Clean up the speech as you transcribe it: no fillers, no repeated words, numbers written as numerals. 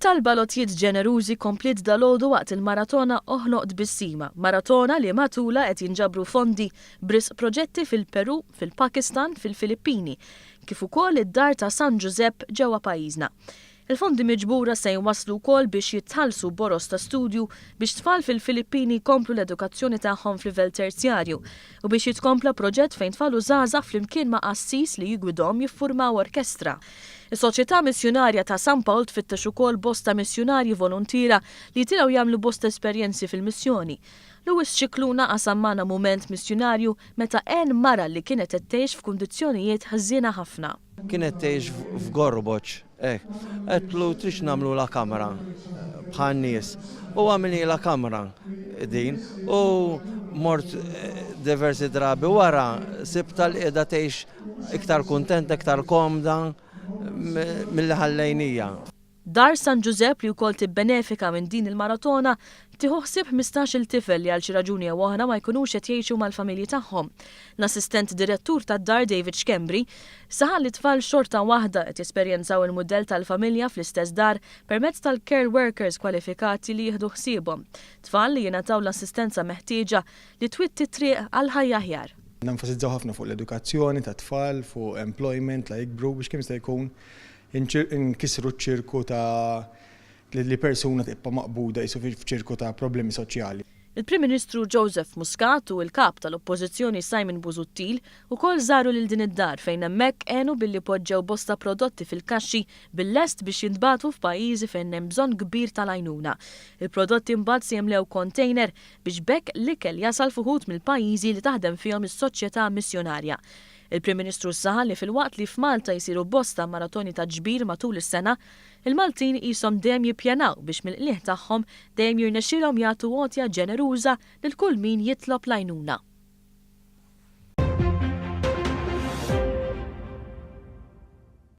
It-talba għal għotjiet ġenerużi kompliet dalgħodu waqt il-maratona Oħnoq Tbissima, maratona li matulha qed jinġabru fondi b'risq proġetti fil-Perù, fil-Pakistan, fil-Filippini, kif ukoll id-Dar ta' San Ġużepp ġewwa pajjiżna. Il-fondi miġbura se jwasslu wkoll biex jitħallsu boroż ta' studju biex tfal fil-Filippini jkomplu l-edukazzjoni tagħhom f'livell terzjarju u biex jitkompla proġett fejn tfal u żgħażagħ flimkien ma' qassis li jiggwidhom jiffurmaw orkestra. Is-Soċjetà Missjunarja ta' San Pawl tfittex ukoll bosta missjunarji voluntiera li jitilgħu jagħmlu bosta esperjenzi fil-missjoni. Louis Scicluna qasam magħna mument missjunarju meta għen mara li kienet qed tgħix f'kundizzjonijiet ħżiena ħafna. Kienet tgħix f'gorboġ, hekk. Għedtlu tridx nagħmlulha kamra bħan-nies. U għamilnielha kamra din. U mort diversi drabi wara sibtha li qiegħda tgħix iktar kuntenta, iktar komda milli ħallejnija. Dar San Ġużepp li wkoll tibbenefika minn din il-maratona, tieħu ħsieb 15-il tifel li għal xi raġuni jew oħra ma jkunux qed jgħixu mal-familji tagħhom. L-Assistent Direttur tad-dar David Schembri saħaq li t-tfal xorta waħda qed jesperjenzaw il-mudell tal-familja fl-istess dar permezz tal-care workers kwalifikati li jieħdu ħsiebhom. Tfal li jingħataw l-assistenza meħtieġa li twitti t-triq għal ħajja aħjar. Nenfasizzaw ħafna fuq l-edukazzjoni tat-tfal, fuq employment la jikbru biex kemm jista' jkun Inkissru ċ-ċirku ta' li persuna tibqa' maqbuda qisu f'ċirku ta' problemi soċjali. Il-Prim Ministru Joseph Muscat u l-Kap tal-Oppożizzjoni Simon Busuttil ukoll żaru lil din id-dar fejn hemmhekk għenu billi poġġew bosta prodotti fil-kaxxi bil-lest biex jintbagħtu f'pajjiżi fejn hemm bżonn kbir tal-għajnuna. Il-prodotti mbagħad se jimlew kontejner biex b'hekk l-ikel jasal f'uħud mill-pajjiżi li taħdem fihom is-Soċjetà Missjunarja. Il-Prim Ministru saħaq li filwaqt li f'Malta jsiru bosta maratoni ta' ġbir matul is-sena, il-Maltin qishom dejjem jippjanaw biex mill-qligħ tagħhom dejjem jirnexxielhom jagħtu għotja ġeneruża lil kull min jitlob l-għajnuna.